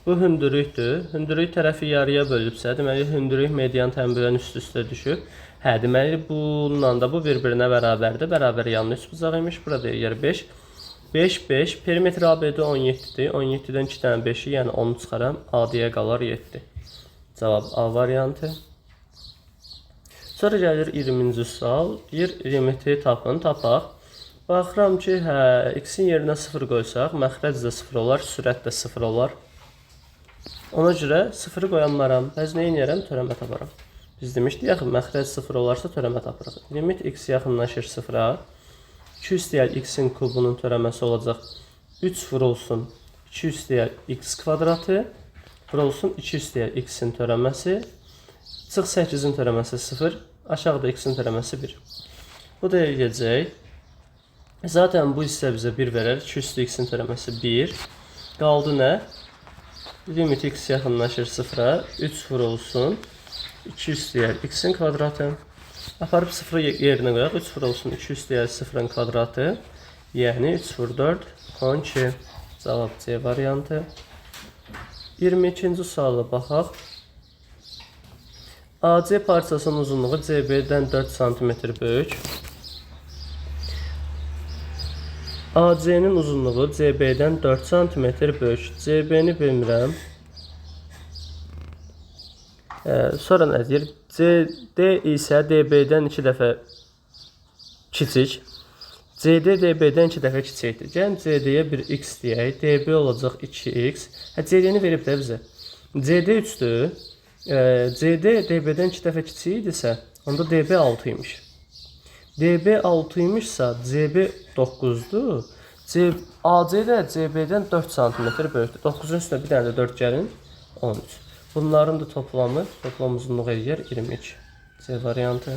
Bu hündürlükdür. Hündürlük tərəfi yarıya bölübsə, deməli hündürlük median tənbürən üst-üstə düşüb. Hə, deməli bununla da bu bir-birinə bərabərdir. Bərabər yanlı üçbucaq imiş. Burada yer 5. 5, 5. Perimetr ABD 17-dir. 17-dən 2 dənə 5-i, yəni 10-u çıxaram. AD-yə qalar 7. Cavab A variantı. Sonra gəlir 20-ci sual. Deyir, limiti tapın, tapaq. Baxıram ki, hə, x-in yerinə 0 qoysaq, məxrəc də 0 olar, sürət də 0 olar. Ona görə 0-ı qoyanmaram. Bəs nə eləyərəm? Törəmə taparam. Biz demişdik, yaxın məxrəc 0 olarsa törəmə tapırıq. Limit x yaxınlaşır 0-a. 2 üstəgəl x-in kubunun törəməsi olacaq. 3 vurulsun 2 üstəgəl x kvadratı vurulsun 2 üstəgəl x-in törəməsi. Çıx 8-in törəməsi 0, aşağıda x-in törəməsi 1. Bu da eləyəcək. Zaten bu hissə bizə 1 verər. 2 üstü x-in törəməsi 1. Qaldı nə? Limit x yaxınlaşır 0-a. 3 vurulsun 2 üstəgəl x-in kvadratı. Aparıb 0-ı yerinə qoyaq. 3 vurulsun 2 üstəgəl 0-ın kvadratı. Yəni 3 vur 4, 12. Cavab C variantı. 22-ci suala baxaq. AC parçasının uzunluğu CB-dən 4 cm böyük. AC-nin uzunluğu CB-dən 4 cm böyük. CB-ni bilmirəm. Sonra nə deyir? CD isə DB-dən 2 dəfə kiçik. CD DB-dən 2 dəfə kiçikdir. Gəlin CD-yə bir x deyək. DB olacaq 2x. Hə, CD-ni verib də bizə. CD 3-dür. CD DB-dən 2 dəfə kiçik idisə, onda DB 6 imiş. DB 6 imişsə, CB 9-dur. AC də CB-dən 4 cm böyükdür. 9-un üstünə bir dənə də 4 gəlin, 13. Bunların da toplamı, toplam uzunluğu eləyər 22. C variantı.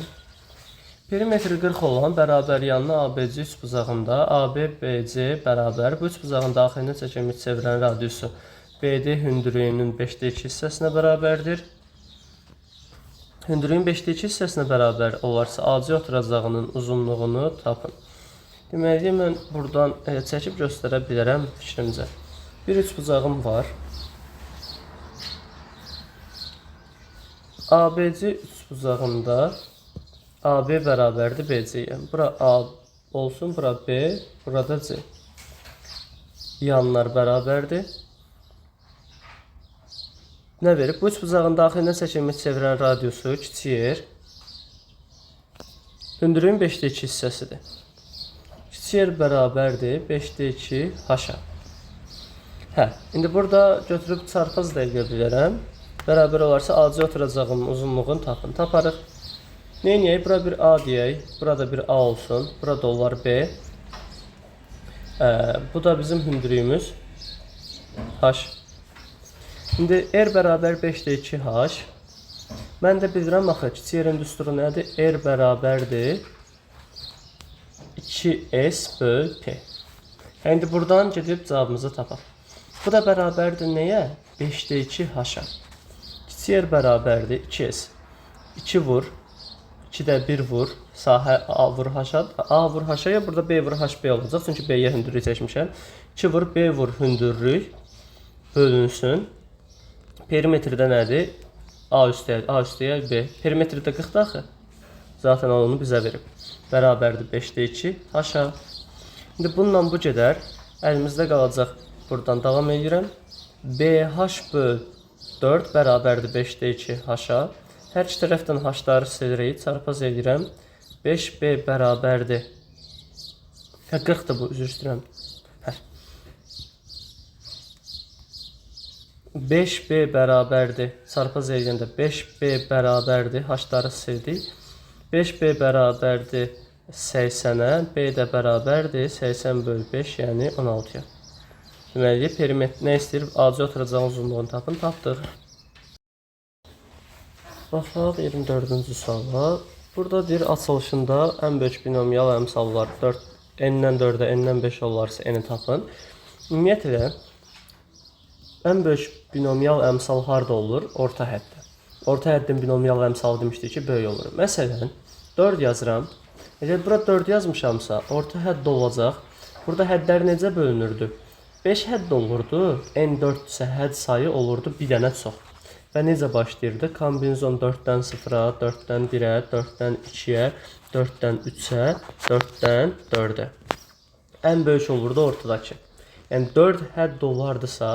Perimetri 40 olan bərabər yanlı ABC üçbucağında AB, BC bərabər. Bu üçbucağın daxilinə çəkilmiş çevrənin radiusu BD hündürlüyünün 5-də 2 hissəsinə bərabərdir. Hündürlüyün 5-də 2 hissəsinə bərabər olarsa AC oturacağının uzunluğunu tapın. Deməli, mən buradan çəkib göstərə bilərəm fikrimcə. Bir üçbucağım var. ABC üçbucağında AB bərabərdir BC-yə. Bura A olsun, bura B, burada C. Yanlar bərabərdir. Nə verib? Bu üçbucağın daxilinə çəkilmiş çevrənin radiusu kiçik. Hündürlüyün 5-də 2 hissəsidir. Kiçik R bərabərdir 5-də 2 H-a. Hə, indi burada götürüb çarpaz da eləyə bilərəm. Bərabər olarsa AC oturacağının uzunluğunu tapın. Taparıq. Neyniyək? Bura bir A deyək. Burada bir A olsun. Burada olar B. Bu da bizim hündürlüyümüz. H. İndi R bərabər 5-də 2 H. Mən də bilirəm axı, kiçik R-in düsturu nədir? R bərabərdir 2S böl P. İndi buradan gedib cavabımızı tapaq. Bu da bərabərdir nəyə? 5-də 2 H-a. Kiçik R bərabərdir 2S. 2 vur, 2-də 1 vur, sahə A vur H-a, A vur H-a, ya burada B vur H B olacaq. Çünki B-yə hündürlük çəkmişəm. 2 vur, B vur hündürlük bölünsün. Perimetrdə nədir? A üstəyə, A üstəyə B. Perimetrdə 40-dır axı. Zaten onu bizə verib. Bərabərdir 5-də 2 H-a. İndi bununla bu gedər. Əlimizdə qalacaq. Buradan davam edirəm. BH böl 4 bərabərdir 5-də 2 H-a. Hər iki tərəfdən H-ları silirik, çarpaz edirəm. 5B bərabərdir. Hə, 40-dır bu, üzr istəyirəm. Hə. 5B bərabərdir. Çarpaz eləyəndə 5B bərabərdir. H-ları sildik. 5B bərabərdir 80-ə, B də bərabərdir 80 böl 5, yəni 16-ya. Deməli, perimetr nə istəyir? AC oturacağın uzunluğunu tapın. Tapdıq. Baxaq 24-cü suala. Burada deyir, açılışında ən böyük binomial əmsallar 4, n-dən 4-ə, n-dən 5 olarsa n-i tapın. Ümumiyyətlə, ən böyük binomial əmsal harda olur? Orta həddə. Orta həddin binomial əmsalı demişdik ki, böyük olur. Məsələn, 4 yazıram. Əgər bura 4 yazmışamsa, orta hədd olacaq. Burada hədlər necə bölünürdü? 5 hədd olurdu. N 4 isə hədd sayı olurdu bir dənə çox. Və necə başlayırdı? Kombinizon 4-dən 0-a, 4-dən 1-ə, 4-dən 2-yə, 4-dən 3-ə, 4-dən 4-ə. Ən böyük olurdu ortadakı. Yəni 4 hədd olardısa,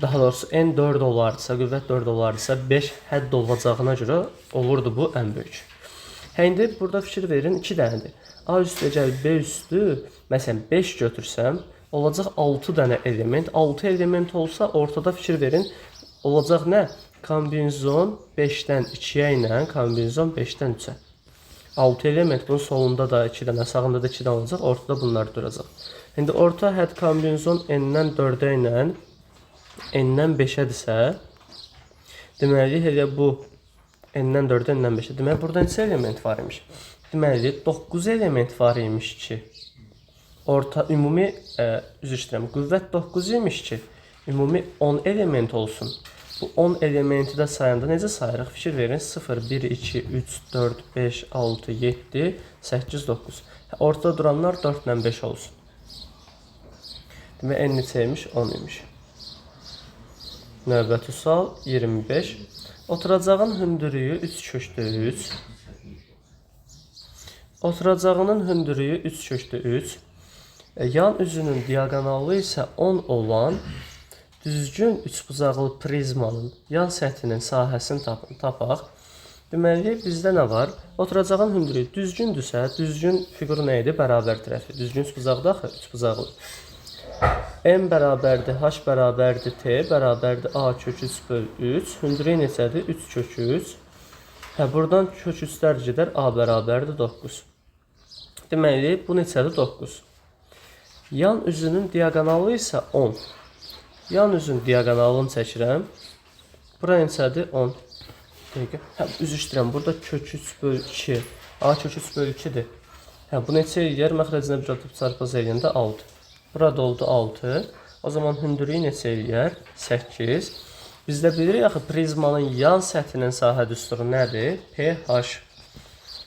daha doğrusu N 4 olardısa, qüvvət 4 olardısa, 5 hədd olacağına görə olurdu bu ən böyük. Hə, indi burada fikir verin, 2 dənədir. A üstü gəl B üstü, məsələn 5 götürsəm, olacaq 6 dənə element. 6 element olsa ortada fikir verin, olacaq nə? Kombinizon 5-dən 2-yə ilə kombinizon 5-dən 3-ə. 6 element, bunun solunda da 2 dənə, sağında da 2 dənə olacaq, ortada bunlar duracaq. İndi orta hədd kombinizon N-dən 4-ə ilə N-dən 5-ədirsə, deməli, elə bu N-dən 4-ə, N-dən 5-ə. Deməli, burada neçə element var imiş? Deməli, 9 element var imiş ki, orta ümumi, üzr istəyirəm, qüvvət 9 imiş ki, ümumi 10 element olsun. Bu 10 elementi də sayanda necə sayırıq? Fikir verin, 0, 1, 2, 3, 4, 5, 6, 7, 8, 9. Ortada duranlar 4 ilə 5 olsun. Demək, N neçə imiş? 10 imiş. Növbəti sual 25. Oturacağın hündürlüyü 3 kökdə 3. Oturacağının hündürlüyü 3 kökdə 3. Yan üzünün diaqonalı isə 10 olan düzgün üçbucaqlı prizmanın yan səthinin sahəsini tapın, tapaq. Deməli, bizdə nə var? Oturacağın hündürlüyü düzgündürsə, düzgün fiquru nə idi? Bərabər tərəfi. Düzgün üçbucaqlı axı, üçbucaqlı. M bərabərdir, H bərabərdir, T bərabərdir A kök 3 böl 3. Hündürlüyü neçədir? 3 kök 3. Hə, buradan kök 3-lər gedər, A bərabərdir 9. Deməli, bu neçədir? 9. Yan üzünün diaqonalı isə 10. Yan üzün diaqonalını çəkirəm. Bura neçədir? 10. Dəqiqə. Hə, üzr istəyirəm. Burada kök 3 böl 2. A kök 3 böl 2-dir. Hə, bu neçə eləyər? Məxrəcinə bir atıb çarpaz eləyəndə 6. Burada oldu 6. O zaman hündürlüyü neçə eləyər? 8. Biz də bilirik axı prizmanın yan səthinin sahə düsturu nədir? PH.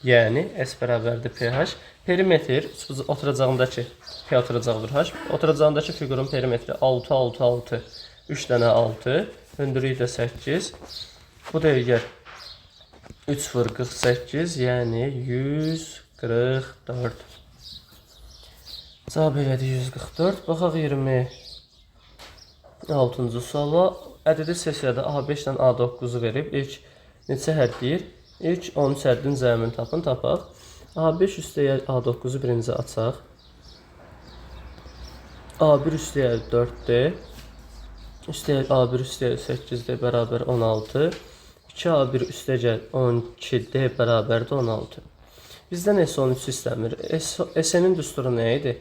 Yəni S bərabərdir PH. Perimetr oturacağındakı P oturacaqdır H. Oturacağındakı fiqurun perimetri 6 6 6. 3 dənə 6. Hündürlüyü də 8. Bu da eləyər 3 vur 48, yəni 144. Cavab elədi 144. Baxaq 26-cı suala. Ədədi sessiyada A5 ilə A9-u verib. İlk neçə hədd deyir? İlk 13 həddin cəmini tapın, tapaq. A5 üstəgəl A9-u birinci açaq. A1 üstəgəl 4D üstəgəl A1 üstəgəl 8D bərabər 16. 2A1 üstəgəl 12D bərabərdir 16. Bizdən S13 istəmir. SN-in düsturu nə idi?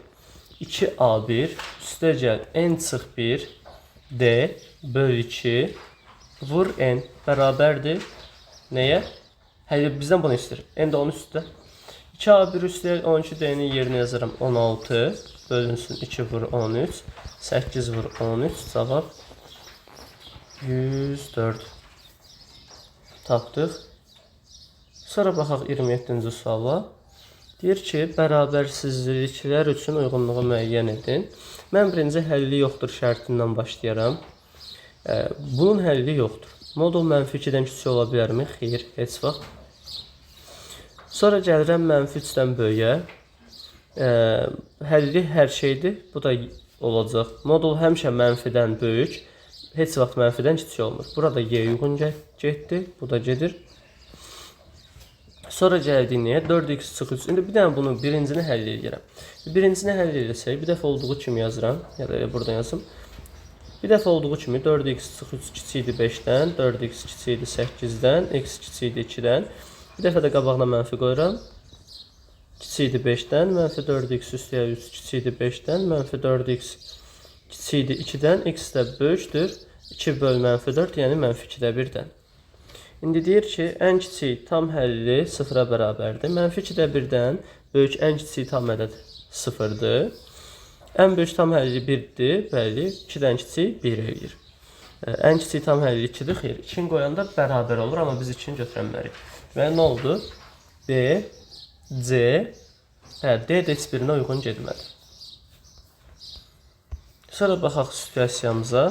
2A1 üstəgəl N çıx 1 D böl 2 vur N bərabərdir nəyə? Hələ bizdən bunu istəyir. N də 13-dür. 2A1 üstəgəl 12D-nin yerinə yazıram 16 bölünsün 2 vur 13, 8 vur 13, cavab 104. Tapdıq. Sonra baxaq 27-ci suala. Deyir ki, bərabərsizliklər üçün uyğunluğu müəyyən edin. Mən birinci həlli yoxdur şərtindən başlayaram. Bunun həlli yoxdur. Modul mənfi 2-dən kiçik ola bilərmi? Xeyr, heç vaxt. Sonra gəlirəm mənfi 3-dən böyüyə. Həlli hər şeydir. Bu da olacaq. Modul həmişə mənfidən böyük. Heç vaxt mənfidən kiçik olmur. Burada Y uyğun getdi. Bu da gedir. Sonra gəldik nəyə? 4x çıx 3. İndi bir dənə bunu birincini həll edirəm. Birincisini həll eləsək, bir dəfə olduğu kimi yazıram. Ya da elə buradan yazım. Bir dəfə olduğu kimi 4x çıx 3 kiçikdir 5-dən, 4x kiçikdir 8-dən, x kiçikdir 2-dən. Bir dəfə də qabağına mənfi qoyuram. Kiçikdir 5-dən, mənfi 4x üstəgəl 3 kiçikdir 5-dən, mənfi 4x kiçikdir 2-dən, x də böyükdür. 2 böl mənfi 4, yəni mənfi 2-də 1-dən. İndi deyir ki, ən kiçik tam həlli 0-a bərabərdir. Mənfi 2-də 1-dən böyük ən kiçik tam ədəd 0-dır. Ən böyük tam həlli 1-dir, bəli, 2-dən kiçik 1 eləyir. Ən kiçik tam həlli 2-dir, xeyr. 2-ni qoyanda bərabər olur, amma biz 2-ni götürənmərik. Və nə oldu? B, C, D də heç birinə uyğun getmədi. Sonra baxaq situasiyamıza.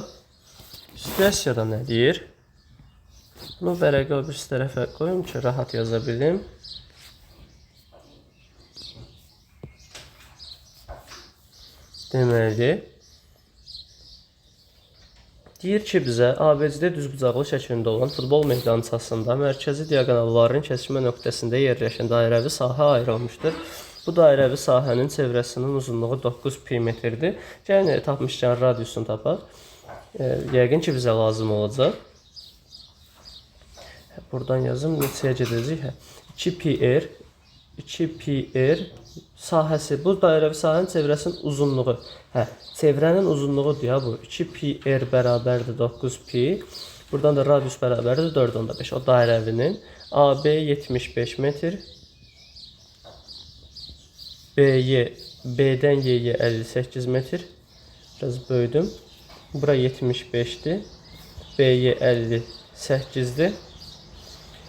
Situasiyada nə deyir? Bunu vərəqə o birisi tərəfə qoyum ki, rahat yaza bilim. Deməli, deyir ki, bizə ABCD düzbucaqlı şəklində olan futbol meydançasında mərkəzi diaqonalların kəsişmə nöqtəsində yerləşən dairəvi sahə ayrılmışdır. Bu dairəvi sahənin çevrəsinin uzunluğu 9 pi metrdir. Gəlin, tapmışkən radiusunu tapaq. Yəqin ki, bizə lazım olacaq. Buradan yazım, neçəyə gedəcəyik? 2 pi r, 2 pi r sahəsi, bu dairəvi sahənin çevrəsinin uzunluğu. Çevrənin uzunluğudur ya bu. 2 pi r bərabərdir 9 pi. Buradan da radius bərabərdir 4,5. O dairəvinin. AB 75 metr. BY, B-dən Y-yə 58 metr. Biraz böyüdüm. Bura 75-dir. BY 58-dir.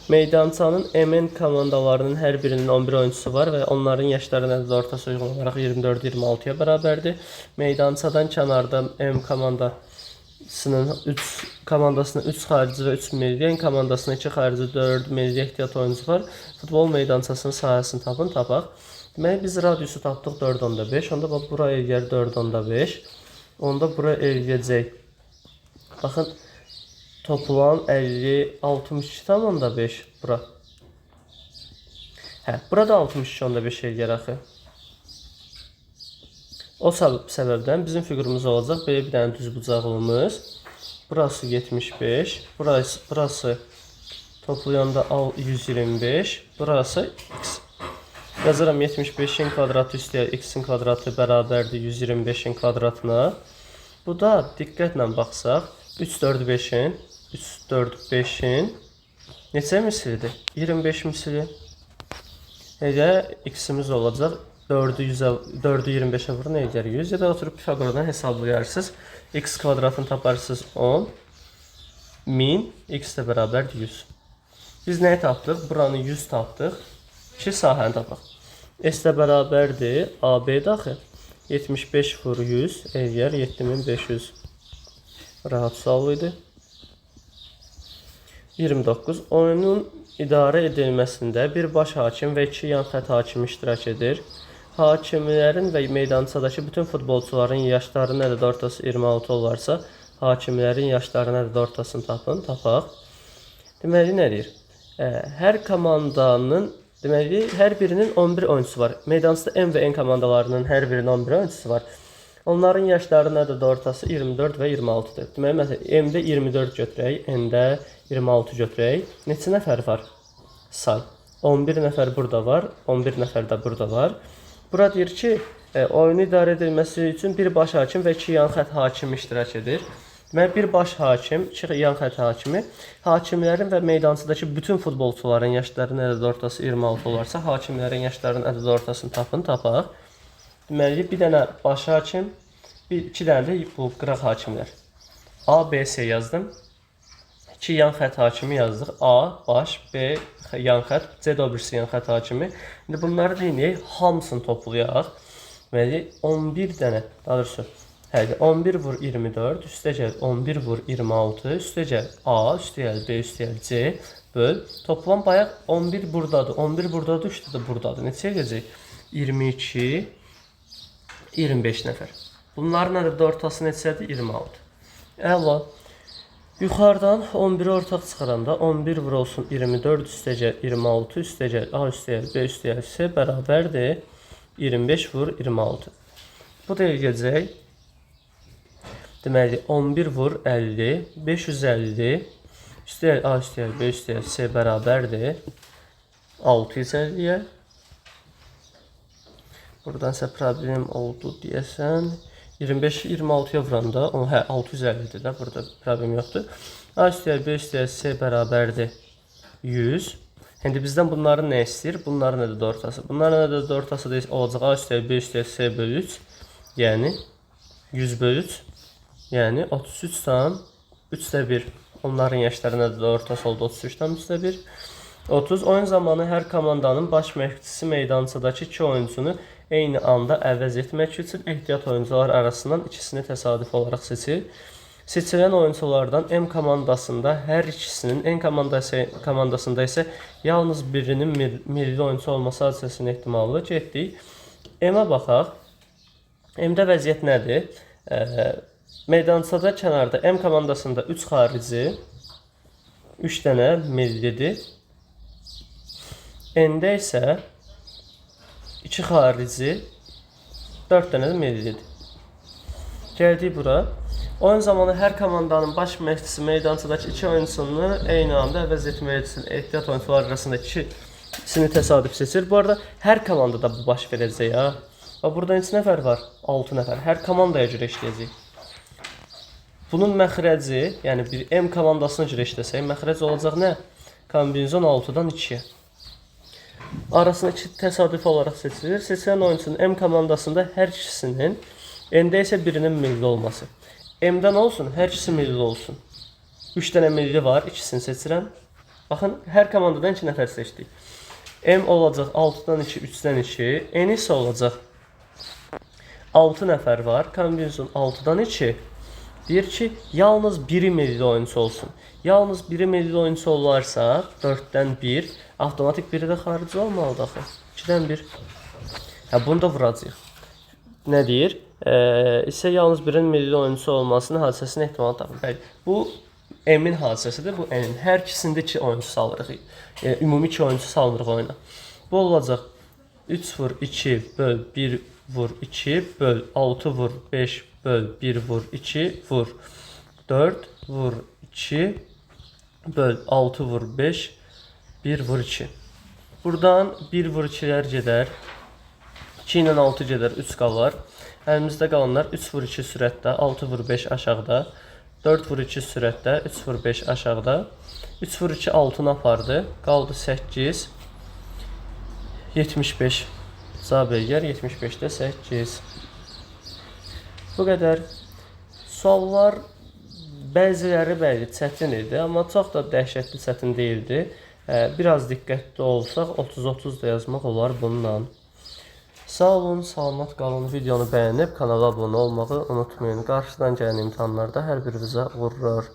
Meydançanın MN komandalarının hər birinin 11 oyuncusu var və onların yaşlarının ədəd ortası uyğun olaraq 24-26-ya bərabərdir. Meydançadan kənarda M komandasının 3 komandasına 3 xarici və 3 milli, N komandasına 2 xarici, 4 milli ehtiyat oyuncusu var. Futbol meydançasının sahəsini tapın, tapaq. Deməli biz radiusu tapdıq 4,5. Onda bax bura eləyər 4,5. Onda bura eləyəcək. Baxın, toplam 62,5 bura. Burada 62,5 eləyər axı. O səbəbdən bizim fiqurumuz olacaq belə bir dənə düzbucaqlımız. Burası 75, burası toplayanda 125, burası x. Yazıram 75-in kvadratı üstəgəl x-in kvadratı bərabərdir 125-in kvadratına. Bu da diqqətlə baxsaq 3, 4, 5-in 3, 4, 5-in neçə mislidir? 25 misli. Elə x-imiz olacaq. 4-ü 25-ə vurun, nə eləyər? 100. Ya da oturub Pifaqordan hesablayarsınız. X kvadratını taparsınız 10. 1000. X də bərabərdir 100. Biz nəyi tapdıq? Buranı 100 tapdıq. 2 sahəni tapaq. S də bərabərdir AB daxı. 75 vur 100 eləyər 7500. Rahat sual idi. 29. Oyunun idarə edilməsində bir baş hakim və 2 yan xətt hakimi iştirak edir. Hakimlərin və meydançadakı bütün futbolçuların yaşlarının ədəd ortası 26 olarsa, hakimlərin yaşlarının ədəd ortasını tapın, tapaq. Deməli, nə deyir? Hər komandanın Deməli, hər birinin 11 oyunçusu var. Meydançıda M və N komandalarının hər birinin 11 oyunçusu var. Onların yaşlarının ədəd ortası 24 və 26-dır. Deməli, məsələn, M-də 24 götürək, N-də 26 götürək. Neçə nəfər var? Say. 11 nəfər burada var, 11 nəfər də burada var. Bura deyir ki, oyunu idarə edilməsi üçün bir baş hakim və iki yan xətt hakimi iştirak edir. Deməli, bir baş hakim, iki yan xətt hakimi, hakimlərin və meydançadakı bütün futbolçuların yaşlarının ədəd ortası 26 olarsa, hakimlərin yaşlarının ədəd ortasını tapın, tapaq. Deməli, bir dənə baş hakim, iki dənə də bu qıraq hakimlər. A, B, C yazdım. İki yan xətt hakimi yazdıq. A, baş, B, yan xətt, C də o birisi yan xətt hakimi. İndi bunları neyniyək? Hamısını toplayaq. Deməli, 11 dənə, daha doğrusu, həqiqə 11 vur 24, üstəgəl 11 vur 26, üstəgəl A, üstəgəl B, üstəgəl C, böl. Toplam bayaq 11 buradadır, 11 buradadır, 3 də buradadır. Neçə eləyəcək? 22, 25 nəfər. Bunların ədəd ortası neçədir? 26. Əla. Yuxarıdan 11-i ortaq çıxaranda 11 vur olsun 24 üstəgəl 26 üstəgəl A üstəgəl B üstəgəl C bərabərdir 25 vur 26. Bu da eləyəcək. Deməli 11 vur 50, 550 üstəgəl A üstəgəl B üstəgəl C bərabərdir 650-yə. Buradan isə problem oldu deyəsən. 25-i 26-ya vuranda, hə 650-dir də, burada problem yoxdur. A üstəgəl B üstəgəl C bərabərdir 100. İndi bizdən bunların nə istəyir? Bunların ədəd ortası. Bunların ədəd ortası da olacaq A üstəgəl B üstəgəl C bölü 3. Yəni 100 bölü 3. Yəni 33,3 1. Onların yaşlarının ədəd ortası oldu 33,3 1. 30. Oyun zamanı hər komandanın baş məşqçisi meydançadakı iki oyunçunu eyni anda əvəz etmək üçün ehtiyat oyuncular arasından ikisini təsadüfi olaraq seçir. Seçilən oyunçulardan M komandasında hər ikisinin, N komandasında isə yalnız birinin milli oyunçu olması hadisəsinin ehtimalı. Getdik. M-ə baxaq. M-də vəziyyət nədir? Meydançada kənarda M komandasında 3 xarici, 3 dənə millidir. N-də isə 2 xarici, 4 dənə də millidir. Gəldik bura. Oyun zamanı hər komandanın baş məşqçisi meydançadakı iki oyunçunu eyni anda əvəz etmək üçün ehtiyat oyunçular arasında ikisini təsadüf seçir. Bu arada hər komandada bu baş verəcək ha. Bax burada neçə nəfər var? 6 nəfər. Hər komandaya görə işləyəcək. Bunun məxrəci, yəni bir M komandasına görə işləsək, məxrəc olacaq nə? Kombinizon 6-dan 2-yə. Arasında iki təsadüfi olaraq seçilir. Seçilən oyunçunun M komandasında hər ikisinin, N-də isə birinin milli olması. M-də nə olsun? Hər ikisi milli olsun. 3 dənə milli var, ikisini seçirəm. Baxın, hər komandadan 2 nəfər seçdik. M olacaq 6-dan 2, 3-dən 2. N isə olacaq 6 nəfər var. Kombinizon 6-dan 2. Deyir ki, yalnız biri milli oyunçu olsun. Yalnız biri milli oyunçu olarsa 4-dən 1, avtomatik biri də xarici olmalıdır axı. 2-dən 1. Hə, bunu da vuracağıq. Nə deyir? İsə yalnız birinin milli oyunçu olmasının hadisəsinin ehtimalı tapın. Bəli, bu M-in hadisəsidir, bu N-in. Hər ikisində 2 oyunçu salırıq. Yəni, ümumi 2 oyunçu salırıq oyuna. Bu olacaq 3 vur 2 böl 1 vur 2 böl 6 vur 5 böl 1 vur 2 vur 4 vur 2 böl 6 vur 5 1 vur 2. Buradan 1 vur 2'lər gedər. 2 ilə 6 gedər, 3 qalar. Əlimizdə qalanlar 3 vur 2 sürətdə, 6 vur 5 aşağıda, 4 vur 2 sürətdə, 3 vur 5 aşağıda. 3 vur 2 6-nı apardı. Qaldı 8. 75. Cavab eləyər 75-də 8. Bu qədər. Suallar bəziləri bəli çətin idi, amma çox da dəhşətli çətin deyildi. Biraz diqqətli olsaq 30-30 da yazmaq olar bununla. Sağ olun, salamat qalın. Videonu bəyənib kanala abunə olmağı unutmayın. Qarşıdan gələn imtahanlarda hər birinizə uğurlar.